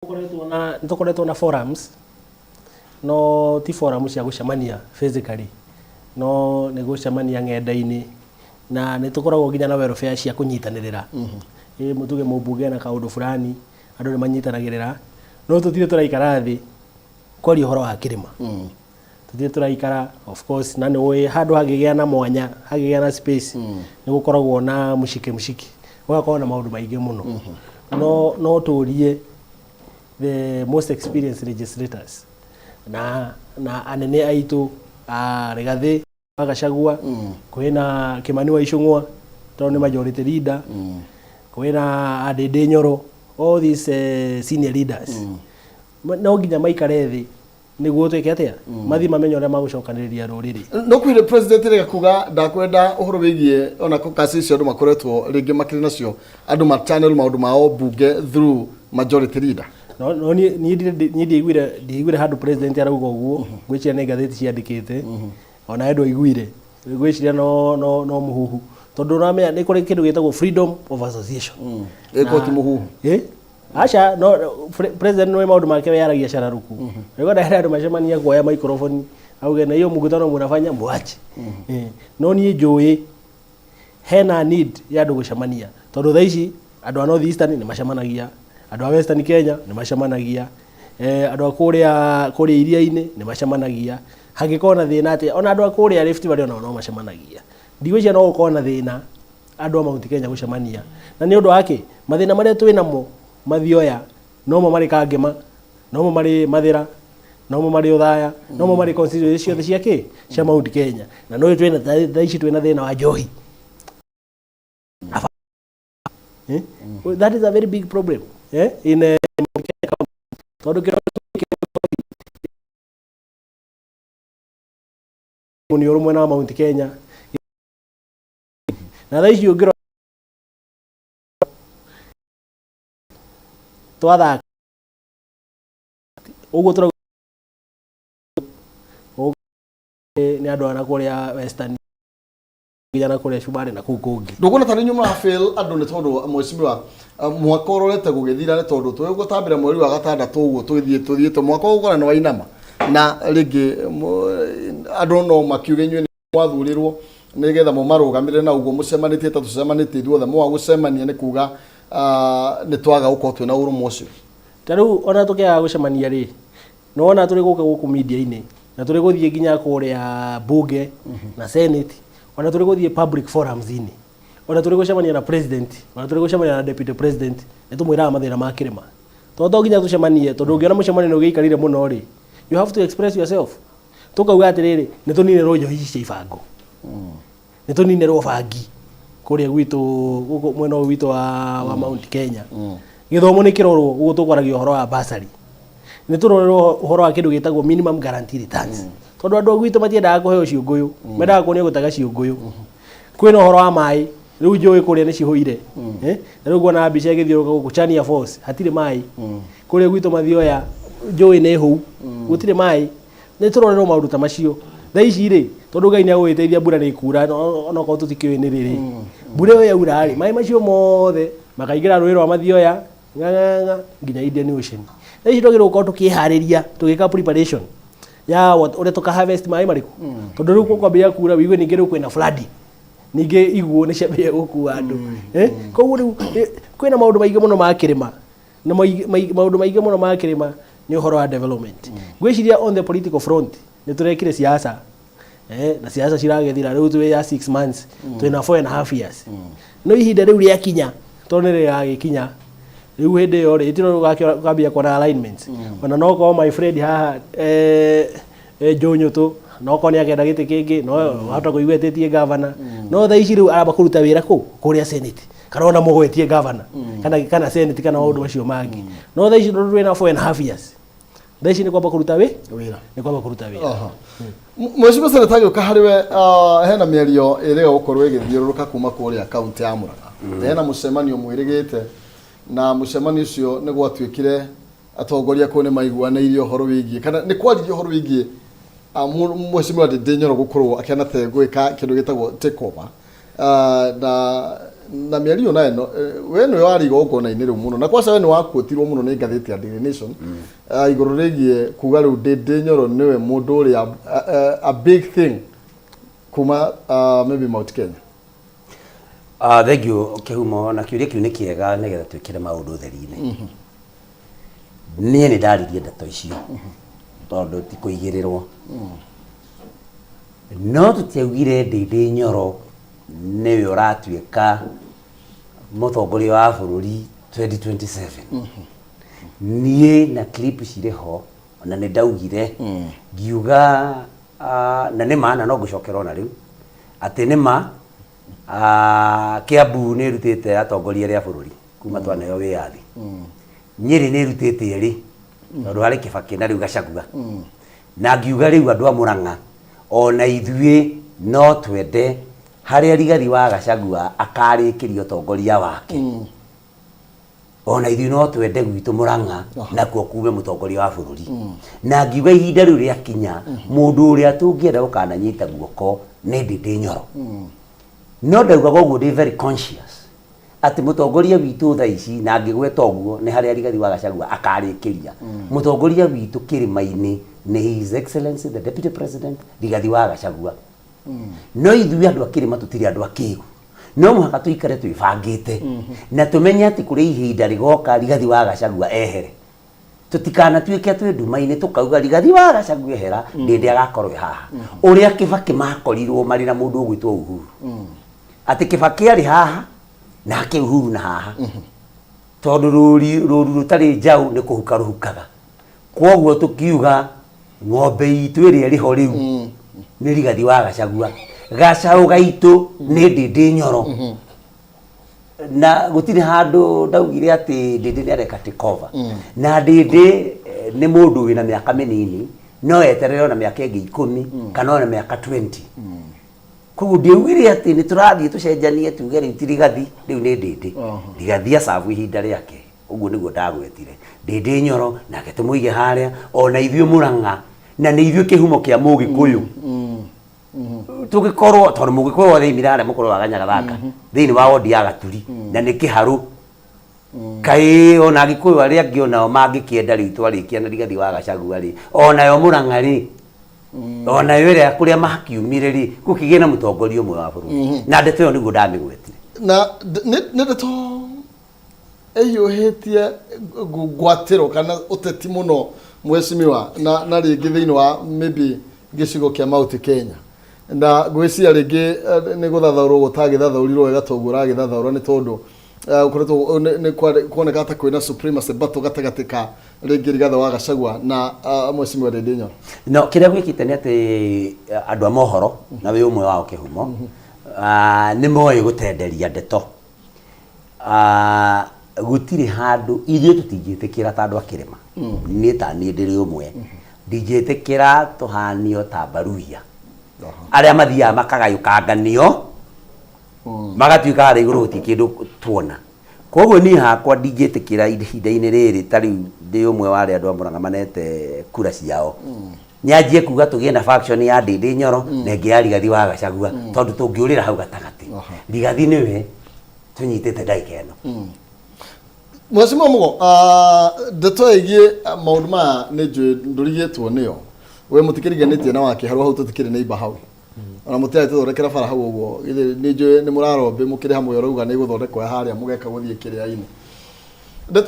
Tũkoretwo na nĩ tũkoretwo na forums no ti forum cia gũcemania physically, no nĩ gũcemania ng'enda-inĩ, na nĩ tũkoragwo nginya na welfare cia kũnyitanĩrĩra. Ĩ tuge mũmbunge na kaũndũ fulani, andũ nĩ manyitanagĩrĩra, no tũtirĩ tũraikara thĩ kwaria ũhoro wa kĩrĩma. Tũtirĩ tũraikara, of course, na nĩ ũĩ handũ hangĩgĩa na mwanya, hangĩgĩa na space, nĩ gũkoragwo na mũcike mũcike, gũgakorwo na maũndũ maingĩ mũno. No tũrie the most experienced legislators na anene aitũ a Rigathĩ wa Gachagua, kwĩna Kimani wa Ichung'wa tondũ nĩ majority leader, kwĩna Ndindi Nyoro, all these senior leaders, no nginya maikare thĩ nĩguo twĩke atĩa, mathiĩ mamenye ũrĩa magũcokanĩrĩria rũrĩrĩ. No kwire president rĩga kuga ndakwenda ũhoro wĩgiĩ ona kasi icio andũ makoretwo rĩngĩ makĩrĩ nacio, andũ ma channel maũndũ mao bunge through majority leader. No niĩ ndiaiguire handũ president arauga ũguo. Ngwĩciria nĩ ngathĩti ciandĩkĩte, ona we ndwaiguire. Ngwĩciria no mũhuhu, tondũ ũramenya nĩ kũrĩ kĩndũ gĩtagwo freedom of association. Ĩkorwo ti mũhuhu. Ĩ aca, no president nĩ maũndũ make we yaragia cararuku nĩguo ndahera andũ macemania kuoya microphone auge na hiyo mkutano mnafanya mwache. No niĩ njũĩ hena need ya andũ gũcemania, tondũ thaa ici andũ a North Eastern nĩ macemanagia, andũ a Western Kenya nĩ macemanagia, andũ a kũrĩa iria-inĩ nĩ macemanagia. Hangĩkorwo na thĩna atĩa, ona andũ a kũrĩa Rift Valley onao no macemanagia. Ndigwĩciria no gũkorwo na thĩna andũ a Mount Kenya gũcemania, na nĩ ũndũ wa kĩ mathĩna marĩa twĩ namo Mathioya nomo marĩ Kangema, nomo marĩ Mathĩra, nomo marĩ Othaya, nomo marĩ constituency ciothe cia kĩ cia Mount Kenya. Na no twĩna thaa ici twĩna thĩna wa njohi. Eh? That is a very big problem, eh? In Mount Kenya County. Tondũ kĩro nĩ ũrũmwe mwena wa Mount Kenya, na thaa ici ũngĩrora twathaka ũguo tũrauga nĩ andũ a na kũrĩa Western nginya na kũrĩa Cumarĩ na kũu kũngĩ. Ndũkuona ta inyuĩ mũrafail andũ nĩ tondũ mheshimiwa, mwaka ũrorete gũgĩthira, nĩ tondũ tũgũtambĩra mweri wa gatandatũ ũguo tũgĩthiĩ tũthiĩte mwaka ũgũkora nĩ wainama, na rĩngĩ andũ no makiuge inyuĩ nĩ mwathurirwo nĩgetha mũmarũgamĩrĩre, na ũguo mũcemanĩtie ta tũcemanĩtie ithuothe, mwaga gũcemania nĩ kuga nĩ twaga gũkorwo twĩna ũrũmwe ũcio. Ta rĩu ona tũkĩaga gũcemania rĩ, nĩ wona tũrĩ gũka gũkũ media-inĩ na tũrĩ gũthiĩ nginya kũrĩa bunge na senate, ona tũrĩ gũthiĩ public forums-inĩ, ona tũrĩ gũcemania na president, ona tũrĩ gũcemania na deputy president, nĩ tũmwĩraga mathĩna ma kĩrĩma, tondũ to nginya tũcemanie, tondũ ũngĩona mũcemanio nĩ ũgĩikarire mũno rĩ, you have to express yourself. Tũkauga atĩrĩrĩ, nĩ tũninĩrwo njohi ici cia ibango, nĩ tũninĩrwo bangi kũrĩa gwitũ gũkũ mwena ũyũ witũ wa Mount Kenya, gĩthomo nĩ kĩrorwo, ũguo tũkwaragia ũhoro wa bursary, nĩ tũrorerwo ũhoro wa kĩndũ gĩtagwo minimum guarantee returns, tondũ andũ a gwitũ matiendaga kũheo ciũngũyũ, mendaga kuonio gũtega ciũngũyũ. Kwĩna ũhoro wa maĩ, rĩu njũĩ kũrĩa nĩ cihũire, eh? Na rĩu nguona mbica ĩgĩthiũrũrũka gũkũ Chania Falls hatirĩ maĩ, kũrĩa gwitũ Mathioya njũĩ nĩ hũu, gũtirĩ maĩ. Nĩ tũrorerwo maũndũ ta macio. Thaa ici rĩ, tondũ Ngai nĩ agũgĩteithia, mbura nĩ ĩkura, onokorwo tũtikĩũĩ nĩ rĩrĩ mbura ĩyo yaura rĩ, maĩ macio mothe makaingĩra rũĩ rwa Mathioya ng'ang'ang'a nginya Indian Ocean. Thaa ici twagĩrĩirwo gũkorwo tũkĩharĩria, tũgĩka preparation ya ũrĩa tũka harvest maĩ marĩkũ, tondũ rĩu gũkwambĩrĩria kura, wĩigue ningĩ rĩu kwĩna flooding, ningĩ iguũ nĩ ciambĩrĩria gũkua andũ. Eh? Koguo rĩu kwĩna maũndũ maingĩ mũno ma kĩrĩma, na maũndũ maingĩ mũno ma kĩrĩma nĩ ũhoro wa development. Ngwĩciria on the political front nĩ tũrekire siasa, na siasa ciragĩthira rĩu twĩ ya 6 months, twĩna 4.5 years, no ihinda rĩu rĩakinya, tondũ nĩ rĩgagĩkinya rĩu, hĩndĩ ĩyo rĩ ĩtino ũkambia kuona alignments. Ona no korwo my friend haha, Joe Nyutu, no korwo nĩ akenda gĩtĩ kĩngĩ, no wahota kũigua ĩtĩtie governor, no thaa ici rĩu aramba kũruta wĩra kũ kũrĩa senate, kana ona mũgwetie governor kana senate kana maũndũ macio mangĩ. No thaa ici tondũ twĩna 4.5 years, thaa ici nĩ kwamba kũruta wĩ wĩra. Nĩ kwamba kũruta wĩra. Aha. Mheshimiwa Senator, agĩũka harĩ we, hena mĩario ĩrĩa gũkorwo ĩgĩthiũrũrũka kuma kũrĩa kaunti ya Murang'a. Hena mũcemanio mwĩrĩgĩte, na mũcemanio ũcio nĩ gwatuĩkire atongoria kũu nĩ maiguanĩire ũhoro wĩgiĩ, kana nĩ kwaririo ũhoro wĩgiĩ Mheshimiwa Ndindi Nyoro gũkorwo akĩanate gwĩka kĩndũ gĩtagwo take over. Na Na mĩario nayo no, we nĩwe warĩ igongona-inĩ rĩu mũno, na kwaca we nĩ wakuotirwo mũno nĩ ngathĩti ya Daily Nation igũrũ rĩgiĩ kuga rĩu Ndindi Nyoro nĩwe mũndũ ũrĩa a big thing kuma maybe Mount Kenya. Thank you Kĩhumo, na kĩũria kĩu nĩ kĩega nĩgetha twĩkĩre maũndũ ũtheri-inĩ. Niĩ nĩ ndaririe ndeto icio tondũ ti kũigĩrĩrwo, no tũtiaugire Ndindi Nyoro nĩwe ũratuĩka mũtongoria wa bũrũri 2027. Niĩ na clip cirĩ ho na nĩ ndaugire ngiuga na nĩ ma, na no ngũcokera ona rĩu atĩ nĩ ma Kiambu nĩ ĩrutĩte atongoria erĩ a bũrũri kuma twaneo wĩyathi. Nyĩrĩ nĩ ĩrutĩte erĩ tondũ harĩ Kĩbakĩ na rĩu Gachagua. Na ngiuga rĩu andũ a Mũrang'a ona ithuĩ no twende harĩa Rigathi wa Gachagua akarĩkĩria ũtongoria wake, ona ithuĩ no twende gwitũ Mũrang'a nakuo kume mũtongoria wa bũrũri. Na ngiuga ihinda rĩu rĩakinya, mũndũ ũrĩa tũngĩenda gũkananyita guoko nĩ Ndindi Nyoro. No ndaugaga ũguo ndĩ very conscious atĩ mũtongoria witũ thaa ici, na ngĩgweta ũguo nĩ harĩa Rigathi wa Gachagua akarĩkĩria, mũtongoria witũ kĩrĩma-inĩ nĩ His Excellency the Deputy President Rigathi wa Gachagua. No ithuĩ andũ a kĩrĩma tũtirĩ andũ akĩgu, no mũhaka tũikare twĩbangĩte na tũmenye atĩ kũrĩ ihinda rĩgoka Rigathi wa Gachagua ehere. Tũtikanatuĩke twĩ nduma-inĩ tũkauga Rigathi wa Gachagua ehera, Ndindi agakorwo e haha. Ũrĩa Kĩbakĩ makorirwo marĩ na mũndũ ũgwĩtwo Uhuru, atĩ Kĩbakĩ arĩ haha nake Uhuru na haha, tondũ rũri rũru rũtarĩ njaũ nĩ kũhuka rũhukaga. Kwoguo tũkiuga ng'ombe itũ ĩrĩa ĩrĩ ho rĩu nĩ Rigathi wa Gachagua, gacaũ gaitũ nĩ Ndindi Nyoro. Na gũtirĩ handũ ndaugire atĩ Ndindi nĩ areka take over. Na Ndindi nĩ mũndũ wĩna mĩaka mĩnini, no eterere ona mĩaka ĩngĩ 10 kana ona mĩaka 20. Koguo ndiaugire atĩ nĩ tũrathiĩ tũcenjanie tuge rĩu ti Rigathi, rĩu nĩ Ndindi. Rigathi acabu ihinda rĩake, ũguo nĩguo ndagwetire. Ndindi Nyoro nake tũmũige harĩa, ona ithuĩ Mũrang'a, na nĩ ithuĩ kĩhumo kĩa Mũgĩkũyũ. Tũgĩkorwo tondũ Mũgĩkũyũ wothe oimire harĩa mũkũrũ wa Ganyagathaka thĩinĩ wa wondi ya Gaturi na nĩ kĩharũ. Kaĩ ona Agĩkũyũ arĩa angĩ onao mangĩkĩenda rĩu twarĩkia na Rigathi wa Gachagua rĩ, onayo Mũrang'a rĩ, onayo ĩrĩa kũrĩa makiumire rĩ, gũkĩgĩe na mũtongoria ũmwe wa bũrũri. Na ndeto ĩyo nĩguo ndamĩgwetire. Na nĩ ndeto ĩhiũhĩtie ngwatĩro kana ũteti mũno, mheshimiwa, na rĩngĩ thĩinĩ wa maybe gĩcigo kĩa Mount Kenya, na ngwĩciria rĩngĩ nĩ gũthathaũrwo gũtagĩthathaũrirwo wega toguo ũragĩthathaũra, nĩ tondũ ũkoretwo nĩ kuoneka ta kwĩna supremacy battle gatagatĩ ka rĩngĩ Rigathĩ wa Gachagua na mheshimiwa Ndindi Nyoro. No kĩrĩa gwĩkĩte nĩ atĩ andũ a mohoro, na wĩ ũmwe wao Kĩhumo, nĩ moĩ gũtenderia ndeto. Gũtirĩ handũ ithuĩ tũtingĩtĩkĩra ta andũ a kĩrĩma. Niĩ ta niĩ ndĩrĩ ũmwe ndingĩtĩkĩra tũhanio ta Baruya arĩa mathiaga makagayũkanganio magatuĩka harĩa igũrũ gũtirĩ kĩndũ tuona. Koguo niĩ hakwa ndingĩtĩkĩra ihinda-inĩ rĩrĩ, ta rĩu ndĩ ũmwe wa arĩa andũ a Mũrang'a manete kura ciao, nyanjie kuga tũgĩe na faction ya Ndindi Nyoro na ĩngĩ ya Rigathi wa Gachagua, tondũ tũngĩũrĩra hau gatagatĩ, Rigathi nĩwe tũnyitĩte ndagĩka ĩno. Mheshimiwa Mugo, ndeto ĩgiĩ maũndũ maya nĩ njũĩ ndũrigĩtwo nĩyo. We mũtikĩriganĩtie na wakĩharwo hau, tũtikĩrĩ neighbor hau, ona mũtiragĩtũthondekera bara hau ũguo. Githĩ nĩ njũĩ nĩ mũrarombe mũkĩrĩ hamwe, ũrauga nĩ gũthondekwo harĩa mũgeka gũthiĩ kĩrĩa-inĩ.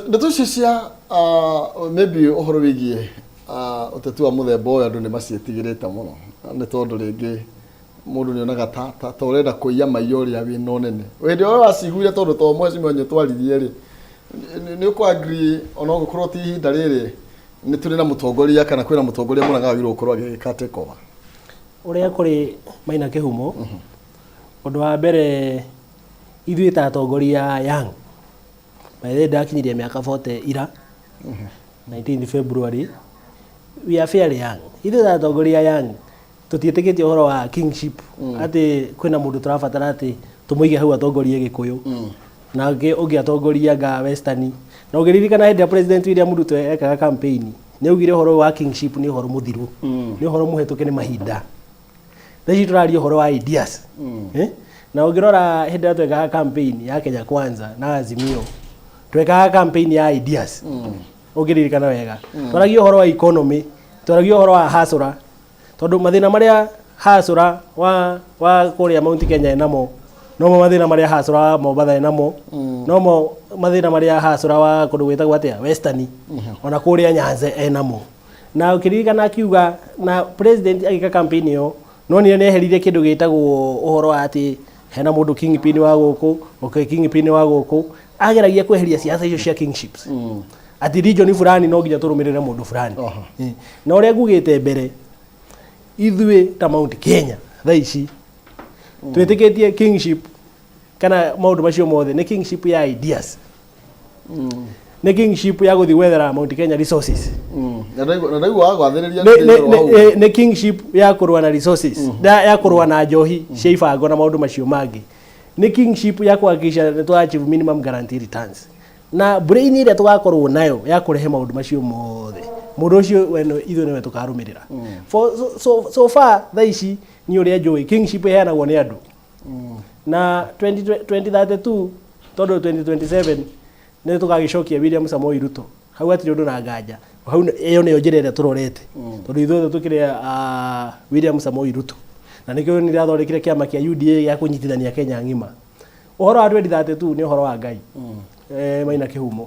Ndeto icio cia maybe ũhoro wĩgiĩ ũteti wa mũthemba ũyũ, andũ nĩ maciĩtigĩrĩte mũno, nĩ tondũ rĩngĩ mũndũ nĩ onaga ta ũrenda kũiya maiya ũrĩa wĩna ũnene. Hĩndĩ ĩyo waciguire, tondũ to mheshimiwa nĩ twaririe rĩ, nĩ ũkũ agree ona ũgũkorwo ti ihinda rĩrĩ nĩ tũrĩ na mũtongoria kana kwĩna mũtongoria Mũrang'a wagĩrĩirwo gũkorwo agĩka take over? Ũrĩa kũrĩ Maina Kĩhumo, ũndũ wa mbere ithuĩ ta atongoria young, by the way ndakinyirie mĩaka 40 ira 19 February, we are fairly young. Ithuĩ ta atongoria young tũtiĩtĩkĩtie ũhoro wa kingship, atĩ kwĩna mũndũ tũrabatara atĩ tũmũige hau atongorie Gĩkũyũ na ũngĩ atongoria anga Western. Na ũngĩririkana hĩndĩ ĩrĩa President William Ruto ekaga campaign, nĩ augire ũhoro ũyũ wa kingship nĩ ũhoro mũthiru, nĩ ũhoro mũhetũke nĩ mahinda. Thaa ici tũraria ũhoro wa ideas. Eh? Na ũngĩrora hĩndĩ ĩrĩa twekaga campaign ya Kenya Kwanza na Azimio, twekaga campaign ya ideas. Ũngĩririkana wega, twaragia ũhoro wa economy, twaragia ũhoro wa hasũra, tondũ mathĩna marĩa hasũra wa kũrĩa Mount Kenya enamo nomo mathĩna marĩa hasũra wa Mombatha enamo, nomo mathĩna marĩa hasũra wa kũndũ gwĩtagwo atĩa Western, ona kũrĩa Nyanza enamo. Na ũkĩririkana akiuga na president agĩka campaign ĩyo, nonire nĩ eheririe kĩndũ gĩtagwo ũhoro wa atĩ hena mũndũ kingpin wa gũkũ, okay, kingpin wa gũkũ, ageragia kweheria siasa icio cia kingships, atĩ region fulani no nginya tũrũmĩrĩre mũndũ fulani. Na ũrĩa ngugĩte mbere, ithuĩ ta Mount Kenya thaa ici twĩtĩkĩtie kingship kana maũndũ macio mothe nĩ kingship ya ideas, nĩ kingship ya gũthiĩ gwethera Mount Kenya resources. Na ndaigua wagwathĩrĩria. Nĩ kingship ya kũrũa na resources, ya kũrũa na njohi cia ibango na maũndũ macio mangĩ, nĩ kingship ya kuhakikisha nĩ twa achieve minimum guarantee returns, na brain ĩrĩa tũgakorwo nayo ya kũrehe maũndũ macio mothe, mũndũ ũcio we ithuĩ nĩwe tũkarũmĩrĩra. For so far thaa ici niĩ ũrĩa njũĩ, kingship ĩheanagwo nĩ andũ na 20 2032, tondũ 2027 nĩ tũgagĩcokia William Samoei Ruto, hau hatirĩ ũndũ na nganja. Hau ĩyo nĩyo njĩra ĩrĩa tũrorete, tondũ ithuothe tũkĩrĩ a William Samoei Ruto, na nĩkĩo nĩrathondekire kĩama kĩa UDA gĩa kũnyitithania Kenya ng'ima. Ũhoro wa 2032 nĩ ũhoro wa Ngai, Maina Kĩhumo.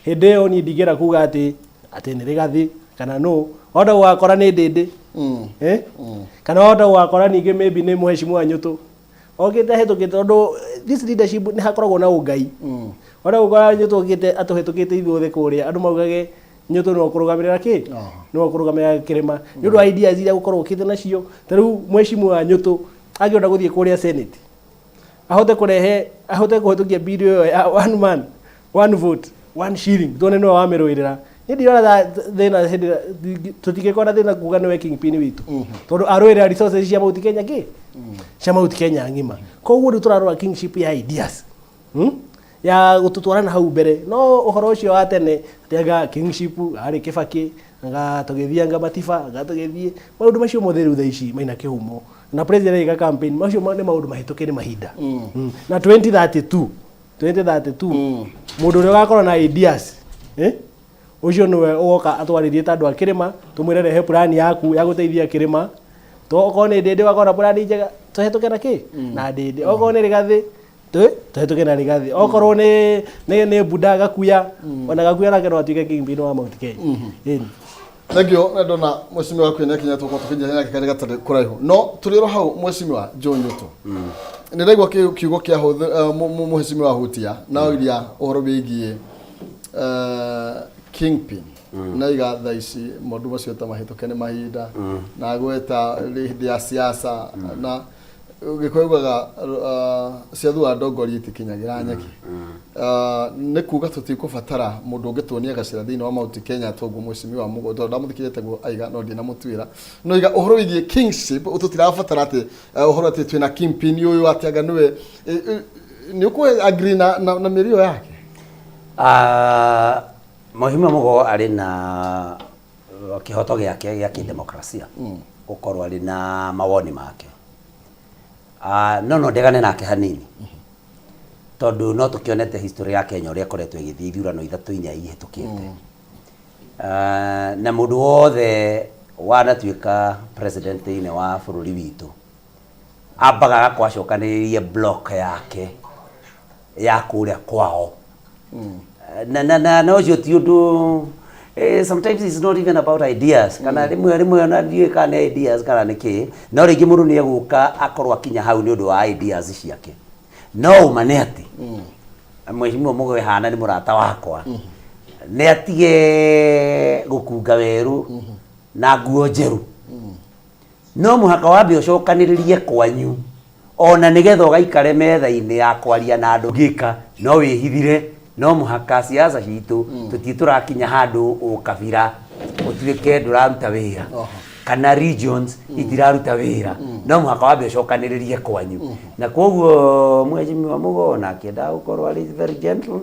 Hĩndĩ ĩyo niĩ ndingĩenda kuga atĩ nĩ Rĩgathĩ kana nũ, wahota gũgakora nĩ Ndĩndĩ, eh? Kana wahota gũgakora ningĩ maybe nĩ Mheshimiwa Nyũtũ okĩte ahĩtũkĩte, tondũ this leadership nĩ hakoragwo na ũngai. Wahota gũkora Nyũtũ okĩte atũhĩtũkĩte ithuothe kũrĩa, andũ maugage Nyũtũ no kũrũgamĩrĩra kĩ, no kũrũgamĩrĩra kĩrĩma nĩ ũndũ wa ideas iria gũkorwo ũkĩte nacio. Ta rĩu Mheshimiwa Nyũtũ angĩenda gũthiĩ kũrĩa Senate, ahote kũrehe, ahote kũhĩtũkia bill ĩyo ya one man, one vote, one shilling, tuone nĩwe wamĩrũĩrĩra. Niĩ ndirona thĩna hĩndĩ ĩrĩa tũtingĩkorwo na thĩna kuga nĩwe kingpin witũ, tondũ arũĩrĩra resources cia Mount Kenya, kĩ cia Mount Kenya ng'ima. Koguo rĩu tũrarora kingship ya ideas, Ya gũtũtwara na hau mbere. No ũhoro ũcio wa tene atĩ anga kingship arĩ Kĩbakĩ, anga tũgĩthiĩ, anga Matiba, anga tũgĩthiĩ, maũndũ macio mothe rĩu thaa ici, Maina Kĩhumo, na president agĩka campaign, macio nĩ maũndũ mahĩtũke nĩ mahinda. Na 2032, 2032 mũndũ ũrĩa ũgakorwo na ideas, eh? Ũcio nĩwe ũgoka atwarĩrie ta andũ a kĩrĩma, tũmwĩre rehe plan yaku ya gũteithia kĩrĩma. To okorwo nĩ Ndĩndĩ wakorwo na plan njega, tũhetũke na kĩ na Ndĩndĩ, okorwo nĩ Rĩgathĩ tũhetũke na Rĩgathĩ, okorwo nĩ Buda Gakuya, ona Gakuya nake no atuĩke kingpin wa Mount Kenya. Ĩni. Thank you. Na ndona mheshimiwa waku nĩ akinya, tũkorwo tũkĩnjia nake karĩ gatarĩ kũraihu, no tũrĩ oro hau. Mheshimiwa John Nyoto, nĩ ndaigua kiugo kĩa mheshimiwa hutia na oiria ũhoro wĩgiĩ kingpin, na iga thaa ici maũndũ macio ta mahĩtũke nĩ mahinda, na gweta hĩndĩ ya siasa na Gĩkũyũ ugaga cia thutha ndongoria itikinyagĩra nyeki. Nĩ kuga tũtikũbatara mũndũ ũngĩtuonia gacĩra thĩinĩ wa Mount Kenya toguo mheshimiwa Mugo, tondũ ndamũthikĩrĩte guo aiga no ndinamũtuĩra, no iga ũhoro wĩgiĩ kingship tũtirabatara atĩ ũhoro atĩ twĩna kingpin ũyũ atĩ anga nĩwe nĩ ũkũ agree na mĩario yake? Ah, Mheshimiwa Mugo arĩ na kĩhoto gĩake gĩa kĩdemokrasia gũkorwo arĩ na mawoni make. Ah, no ndegane nake hanini, tondũ no tũkĩonete history ya Kenya ũrĩa ĩkoretwo ĩgĩthiĩ ithurano ithatũ inya ihĩtũkĩte. Ah, na mũndũ wothe wanatuĩka president thĩinĩ wa bũrũri witũ ambaga agakorwo acokanĩrĩrie block yake ya kũrĩa kwao, na ũcio ti ũndũ. Sometimes it's not even about ideas, kana rĩmwe ona ndiũĩ kana nĩ ideas kana nĩ kĩ, no rĩngĩ mũndũ nĩ egũka akorwo akinya hau nĩ ũndũ wa ideas ciake. No ũma nĩ atĩ Mheshimiwa Mugo hana nĩ mũrata wakwa, nĩ atige gũkunga werũ na nguo njerũ. No mũhaka wambe ũcokanĩrĩrie kwanyu ona nĩgetha ũgaikare metha-inĩ ya kwaria na andũ ngĩka no wĩhithire. No mũhaka siasa citũ tũtirĩ tũrakinya handũ ũkabira ũtuĩke ndũraruta wĩra kana regions itiraruta wĩra. No mũhaka wambe ũcokanĩrĩrie kwanyu, na koguo Mheshimiwa Mugo ona akĩendaga gũkorwo arĩ very gentle,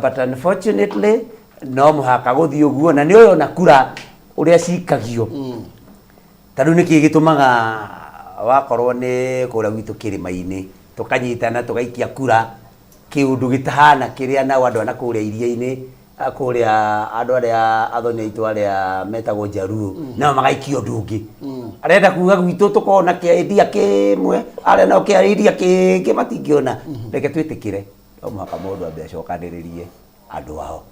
but unfortunately no mũhaka gũthiĩ ũguo, na nĩ ũyũ ona kura ũrĩa cikagio. Ta rĩu nĩkĩ gĩtũmaga wakorwo nĩ kũrĩa gwitũ kĩrĩma-inĩ? Tũkanyitana, tũgaikia kura, kĩũndũ gĩtahana kĩrĩa nao andũ a na kũrĩa iria-inĩ, kũrĩa andũ arĩa athoni aitũ arĩa metagwo Njaruo, nao magaikia ũndũ ũngĩ. Arenda kuga gwitũ tũkoragwo na kĩa idea kĩmwe, arĩa nao kĩa idea kĩngĩ matingĩona. Reke twĩtĩkĩre, no mũhaka mũndũ ambe acokanĩrĩrie andũ ao.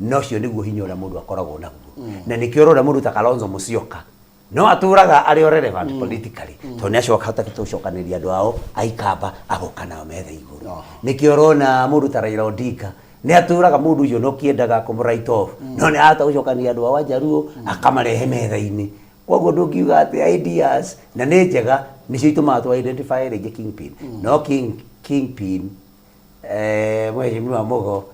Na ũcio nĩguo hinya ũrĩa mũndũ akoragwo naguo. Na nĩkĩo ũrona mũndũ ta Kalonzo Musyoka, no atũraga arĩ o relevant politically tondũ nĩ acoka hota gũcokanĩrĩria andũ ao aikamba agoka nao metha igũrũ. Nĩkĩo ũrona mũndũ ta Raila Odinga nĩ atũraga mũndũ ũcio no kĩendaga kũmũ write off, no nĩ ahota gũcokanĩrĩria andũ ao Ajaruo akamarehe metha-inĩ. Koguo ndũngiuga atĩ ideas na nĩ njega nĩcio itũmaga tũ identify rĩngĩ kingpin, no kingpin, Mheshimiwa Mugo,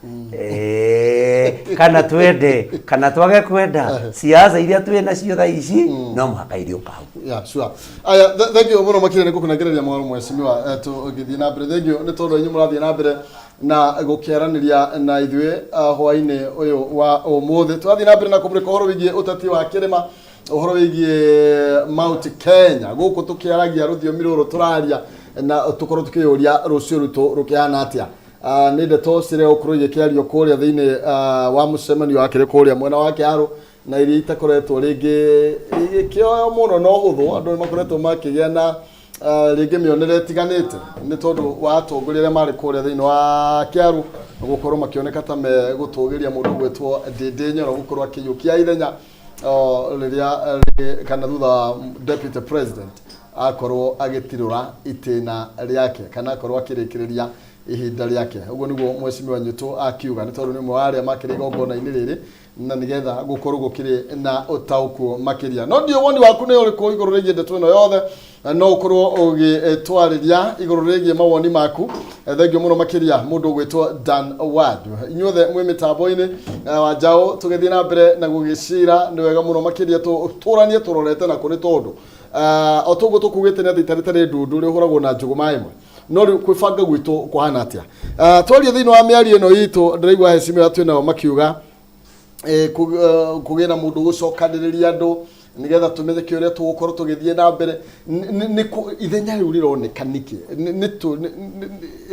kana twende kana twage kwenda, siasa iria twĩ nacio thaa ici no mũhaka irĩũka hau. Yeah, sure. Aya, thank you mũno makĩria nĩ ngũkũnengereria mohoro, mheshimiwa, tũgĩthiĩ na mbere. Thank you nĩ tondũ inyuĩ mũrathiĩ na mbere na gũkĩaranĩria na ithuĩ hwaĩ-inĩ ũyũ wa ũmũthĩ. Tũrathiĩ na mbere na kũmũrĩka ũhoro wĩgiĩ ũteti wa kĩrĩma, ũhoro wĩgiĩ Mount Kenya gũkũ tũkĩaragia rũthiomi rũrũ tũraria na tũkorwo tũkĩyũria rũciũ rwitũ rũkĩhana atĩa. Nĩ ndeto ciria gũkorwo igĩkĩario kũrĩa thĩinĩ wa mũcemanio wakĩrĩ kũrĩa mwena wa Kĩharũ na iria itakoretwo rĩngĩ igĩkĩoyo mũno na ũhũthũ. Andũ nĩ makoretwo makĩgĩa na rĩngĩ mĩonere ĩtiganĩte nĩ tondũ wa atongoria arĩa marĩ kũrĩa thĩinĩ wa Kĩaru gũkorwo makĩoneka ta megũtũgĩria mũndũ ũgwĩtwo Ndĩndĩ Nyoro gũkorwo akĩiyũkia ithenya rĩrĩa kana thutha wa deputy president akorwo agĩtirũra itĩna rĩake kana akorwo akĩrĩkĩrĩria ihinda rĩake. Ũguo nĩguo mheshimiwa Nyutu akiuga, nĩ tondũ nĩ ũmwe wa arĩa makĩrĩ igongona-inĩ rĩrĩ na nĩgetha gũkorwo gũkĩrĩ na ũtaũku makĩria. No ndiũ woni waku nĩ ũrĩkũ igũrũ rĩgiĩ ndeto ĩno yothe? No ũkorwo ũgĩtwarĩria igũrũ rĩgiĩ mawoni maku. Thengiũ mũno makĩria mũndũ ũgwĩtwo Dan Ward, inyuothe mwĩ mĩtambo-inĩ wa njaũ tũgĩthiĩ na mbere na gũgĩcira. Nĩ wega mũno makĩria tũranie tũrorete na kũrĩ tondũ o toguo tũkugĩte nĩ atĩ itari tarĩ ndundu rĩhũragwo na njũgũma ĩmwe, no rĩu kwĩbanga gwitũ kũhana atĩa? Twaria thĩinĩ wa mĩario ĩno itũ, ndĩraigua heshima twĩ nao makiuga kũgĩe na mũndũ gũcokanĩrĩria andũ nĩgetha tũmenye kĩ ũrĩa tũgũkorwo tũgĩthiĩ na mbere. Nĩ ithenya rĩu rĩroneka nĩkĩ? Nĩ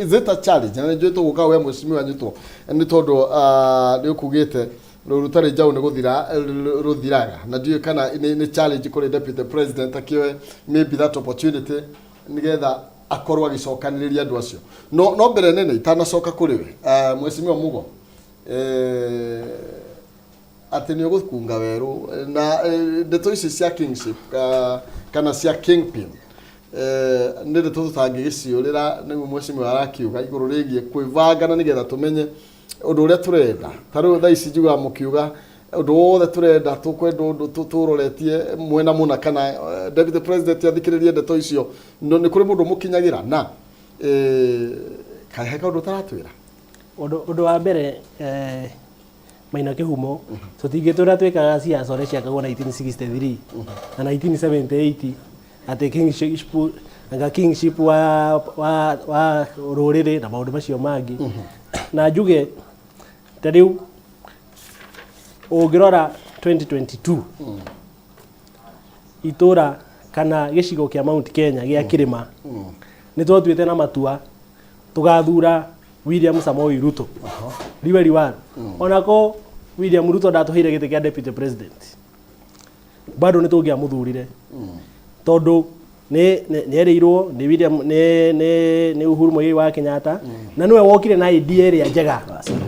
is it a challenge? Na nĩ njũĩ tũgũka we mheshimiwa Nyuto nĩ tondũ nĩ ũkugĩte rũru rũtarĩ njaũ nĩ gũthira rũthiraga, na ndiũĩ kana nĩ challenge kũrĩ deputy president akĩoe maybe that opportunity nĩgetha akorwo agĩcokanĩrĩria andũ acio. No mbere nene itanacoka kũrĩ we, mheshimiwa Mugo, atĩ nĩ ũgũkunga werũ na ndeto ici cia kingship kana cia kingpin, nĩ ndeto tũtangĩgĩciũrĩra nĩguo mheshimiwa arakiuga igũrũ rĩgiĩ kwĩbanga na nĩgetha tũmenye ũndũ ũrĩa tũrenda. Ta rĩu thaa ici njiguaga mũkiuga ũndũ wothe tũrenda tũkwenda ũndũ tũroretie mwena mũna kana deputy president athikĩrĩrie ndeto icio. No nĩ kũrĩ mũndũ mũkinyagĩra na kaĩ he kaũndũ ũtaratwĩra? Ũndũ wa mbere, Maina Kĩhumo, tũtingĩtũra twĩkaga siasa ũrĩa ciakagwo 1963 na 1978 atĩ kingship, anga kingship wa rũrĩrĩ na maũndũ macio mangĩ. Na njuge ta rĩu ũngĩrora 2022 itũra kana gĩcigo kĩa Mount Kenya gĩa kĩrĩma nĩ twatuĩte na matua tũgathura William Samoei Ruto riwe riwaro. Onako William Ruto ndatũheire gĩtĩ kĩa deputy president, bado nĩ tũngĩamũthurire tondũ nĩ erĩirwo nĩ William nĩ Uhuru Muigai wa Kenyatta na nĩwe wokire na idea ĩrĩa njega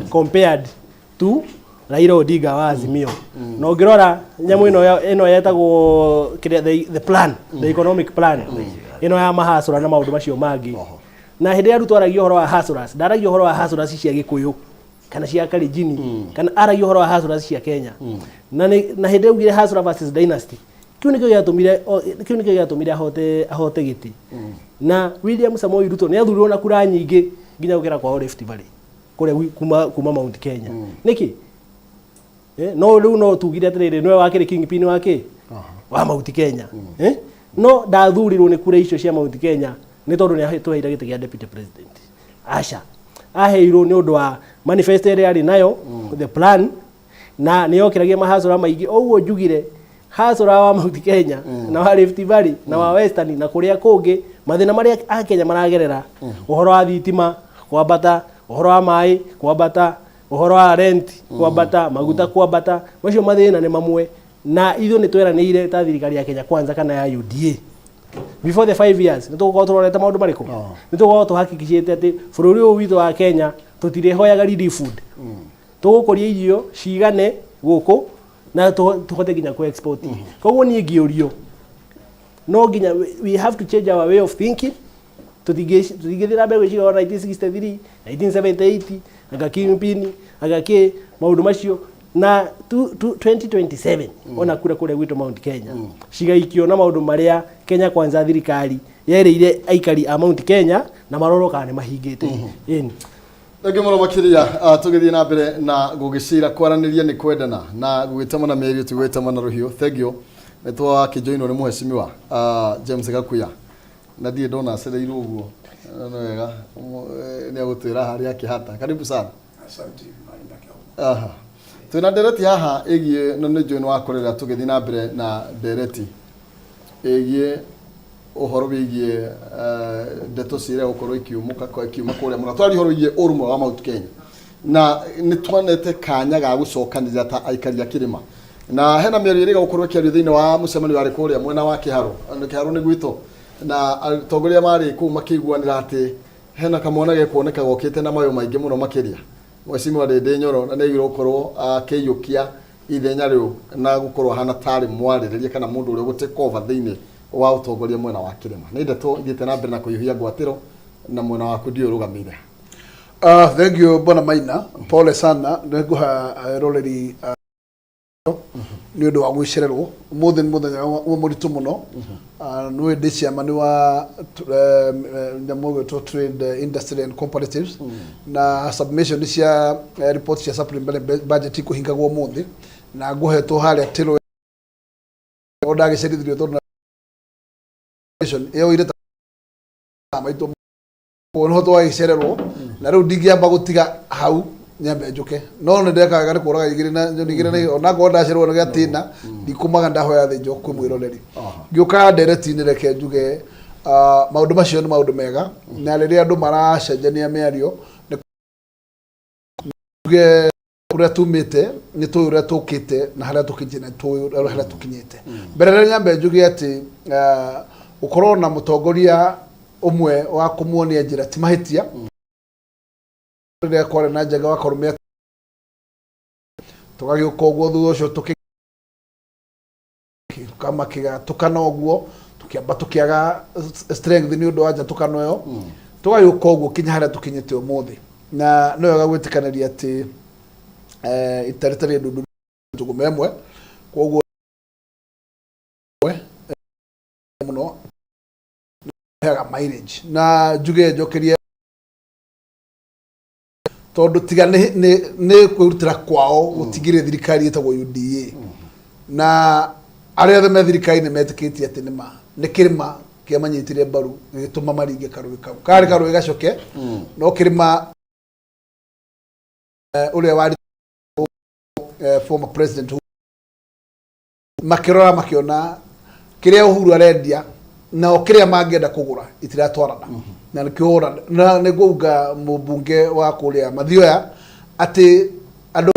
compared to Raila Odinga wa Azimio. Na ũngĩrora nyamũ ĩno yetagwo kĩrĩa, the plan, the economic plan ĩno ya mahasũra na maũndũ macio mangĩ. Na hĩndĩ ĩrĩa Ruto aragia ũhoro wa hustlers, ndaragia ũhoro wa hustlers cia Gĩkũyũ kana cia Kalenjin, kana aragia ũhoro wa hustlers cia Kenya. Na hĩndĩ ĩyo augire hustler versus dynasty. Kĩu nĩkĩo gĩatũmire ahote gĩtĩ. Na William Samoei Ruto nĩ athurirwo na kura nyingĩ nginya gũkĩra kwao Rift Valley kũrĩa kuma Mount Kenya. Nĩkĩ? No rĩu no tugire atĩrĩrĩ, nĩwe wakĩrĩ kingpin wa kĩ wa Mount Kenya, no ndathurirwo nĩ kura icio cia Mount Kenya nĩ tondũ nĩ atũheire gĩtĩ gĩa deputy president. Aca, aheirwo nĩ ũndũ wa manifesto ĩrĩa arĩ nayo, the plan, na nĩ yokĩragia mahacũra maingĩ. Ũguo njugire hacũra wa Mount Kenya na wa Rift Valley na wa Western na kũrĩa kũngĩ Mathĩna marĩa Akenya maragerera, ũhoro wa thitima kwambata, ũhoro wa maĩ kwambata, ũhoro wa rent kwambata, maguta kwambata, macio mathĩna nĩ mamwe. Na ithuĩ nĩ tweranĩire ta thirikari ya Kenya Kwanza kana ya UDA, before the 5 years nĩ tũgũkorwo tũrorete maũndũ marĩkũ, nĩ tũgũkorwo tũhakikicĩte atĩ bũrũri ũyũ witũ wa Kenya tũtirĩhoyaga relief food, tũgũkũria irio cigane gũkũ na tũhote nginya ku export. Koguo niĩ ngĩũrio, no nginya we have to change our way of thinking. Tũtingĩthiĩ na mbere gwĩciria wa 1963, 1978, anga kingpin, anga kĩ maũndũ macio. Na 2027 ona kura kũrĩa gwitũ Mount Kenya cigaikio na maũndũ marĩa Kenya Kwanza thirikari yerĩire aikari a Mount Kenya na marorwo kana nĩ mahingĩte. Ĩni. Thengiũ mũno makĩria. Tũgĩthiĩ na mbere na gũgĩcira, kwaranĩria nĩ kwendana na gũgĩtemana mĩario ti gũgĩtemana rũhiũ. Thengiũ, nĩ twakĩjoinwo nĩ mũhecimiwa James Gakuya, na ndirĩ ndona acereirwo ũguo. Nĩ wega, nĩ agũtwĩra harĩa akĩhata. Karibu sana. Asante, Marinda Kĩhomo. Aha. Twĩna ndereti haha ĩgiĩ, na nĩ njũĩ nĩ wakorera tũgĩthiĩ na mbere na ndereti ĩgiĩ ũhoro wĩgiĩ ndeto ciĩrĩa gũkorwo ikiumũka ikiuma kũrĩa mũno. Twaria ũhoro wĩgiĩ ũrũmwe wa Mount Kenya, na nĩ twanete kanya ga gũcokanĩrĩra ta aikari a kĩrĩma, na hena mĩario ĩrĩga gũkorwo ĩkĩario thĩinĩ wa mũcemanio warĩ kũrĩa mwena wa Kĩharũ. Na Kĩharũ nĩ gwitũ, na atongoria marĩ kũu makĩiguanĩra atĩ hena kamwana gekuoneka gokĩte na mayũ maingĩ mũno makĩria, Mheshimiwa Ndindi Nyoro, na nĩ agĩrĩirwo gũkorwo akĩiyũkia ithenya rĩu na gũkorwo ahana tarĩ mwarĩrĩria kana mũndũ ũrĩa ũgũ take over thĩinĩ wa ũtongoria mwena wa kĩrĩma. Nĩ ndeto ithiĩte na mbere na kũhiũhia ngwatĩro, na mwena waku ndiũĩ ũrũgamĩire. Thank you, Bwana Maina. Pole sana, nĩngũha eroreri nĩ ũndũ wa gwĩcererwo. Ũmũthĩ nĩ mũthenya wa mũritũ mũno. Nĩ ndĩ chairman wa nyamũ ĩgwĩtwo Trade, Industry and Cooperatives, na submission cia report cia supplementary budget ikũhingagwo ũmũthĩ, na ngũhetwo harĩa tĩrwo ndagĩcerithirio tondũ ĩyo ire ta maitũ koguo nĩho twagĩcererwo, na rĩu ndingĩamba gũtiga hau nyambe njũke, no nĩ ndeka wega nĩ kũraga igĩrĩ na nyoni igĩrĩ na ona ngorwo ndacererwo nĩ gatĩna ndikũmaga, ndahoya thĩnjwo kwĩ mwĩroreri. Ngĩũka ndereti-inĩ, reke njuge maũndũ macio nĩ maũndũ mega, na rĩrĩa andũ maracenjania mĩario nĩ njuge kũrĩa tumĩte nĩ tũĩ ũrĩa tũkĩte na harĩa tũkinyĩte, nĩ tũĩ harĩa tũkinyĩte. Mbere rĩa nyambe njuge atĩ gũkorwo na mũtongoria ũmwe wa kũmuonia njĩra ti mahĩtia. Rĩrĩa kwarĩ na Njenga wa Karũme, tũgagĩũka ũguo, thutha ũcio tũkĩgatũkana ũguo, tũkĩamba tũkĩaga strength nĩ ũndũ wa njatũkano ĩyo, tũgagĩũka ũguo kinya harĩa tũkinyĩte ũmũthĩ. Na nĩ wega gwĩtĩkanĩria atĩ ita rĩtarĩ ndundu njũgũma ĩmwe, koguo mũno heaga mileage na njuge njokerie tondũ tiga nĩ kwĩrutĩra kwao gũtigĩrĩ thirikari ĩtagwo UDA, na arĩa othe me thirikari nĩ metĩkĩtie atĩ nĩma nĩ kĩrĩma kĩamanyitire mbaru gĩgĩtũma maringe karũĩ kau karĩ karũĩ gacoke, no kĩrĩma ũrĩa warĩ former president makĩrora makĩona kĩrĩa Uhuru arendia nao kĩrĩa mangĩenda kũgũra itiratwarana, na nĩkĩo na nĩngũunga mũmbunge wa kũrĩa Mathioya atĩ andũ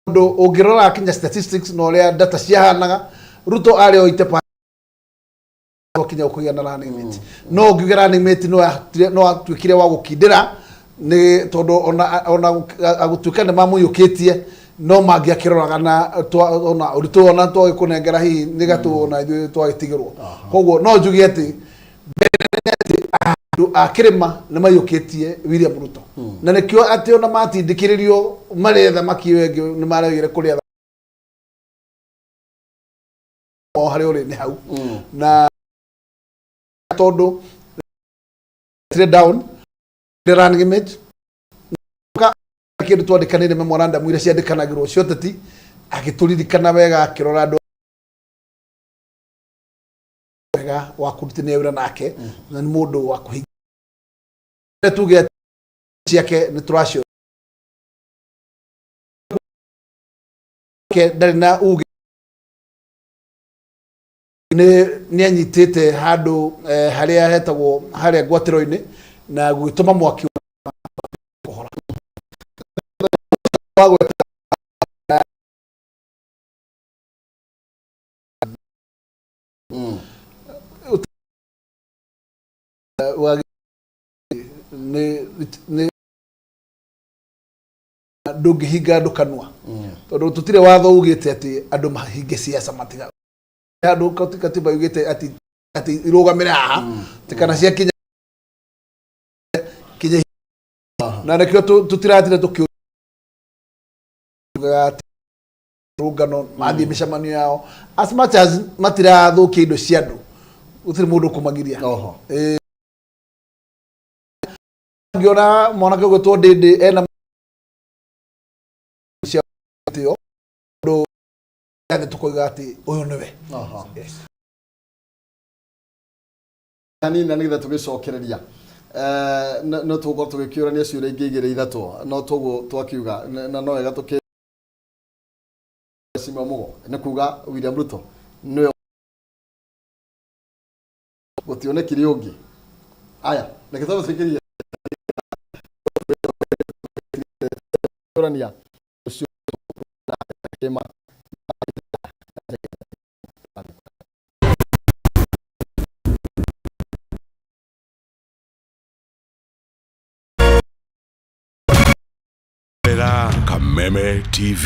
ũndũ ũngĩrora kinya statistics na ũrĩa data ciahanaga, Ruto arĩ o ite kinya kũgĩa na running mate, no ũngiuga running mate no atuĩkire wa gũkindĩra, nĩ tondũ ona gũtuĩka nĩ mamũiyũkĩtie no mangĩakĩroraga na ona ũritũ ona twagĩkũnengera hihi nĩ gatũ ona ithuĩ twagĩtigĩrwo. Koguo no njuge atĩ mbere nĩ atĩ andũ a kĩrĩma nĩ maiyũkĩtie William Ruto, na nĩkĩo atĩ ona matindĩkĩrĩrio marĩe thamaki ĩyo ĩngĩ nĩ maregire kũrĩa o harĩa ũrĩ nĩ hau, na tondũ trade down the running mate kĩndũ twandĩkanĩire memorandum iria ciandĩkanagĩrwo cia ũteti, agĩtũririkana wega, akĩrora andũ wega wa kũrutithania wĩra nake, na nĩ mũndũ wa kũhingia tuge atĩ ciake nĩ tũracio ndarĩ na uge. Nĩ nĩ anyitĩte handũ harĩa hetagwo harĩa ngwatĩro-inĩ na gũgĩtũma mwaki kũhora. Wagweta nĩ nĩ ndũngĩhinga andũ kanua, tondũ tũtirĩ watho ugĩte atĩ andũ mahinge siasa matiga andũ. Katiba yugĩte atĩ irũgamĩre haha atĩ kana ciakinya kinya, na nĩkĩo tũtiratinda tũkiugaga atĩ rũngano mathiĩ mĩcemanio yao, as much as matirathũkia indo cia andũ, gũtirĩ mũndũ ũkũmagiria. Ngĩona mwanake ũgwĩtwo Ndĩndĩ ena cia gĩtĩo ũndũ yathe tũkoiga atĩ ũyũ nĩwe. Yes. Hanini na nĩgetha tũgĩcokereria, no tũgũkorwo tũgĩkĩũrania ciũria ingĩ igĩrĩ ithatũ, no toguo twakiuga na no wega tũkĩ Mheshimiwa Mugo nĩ kuga William Ruto nĩwe gũtionekire ũngĩ. Aya, reke twambe tũingĩrie kũrania ũcio kĩma. Kameme TV.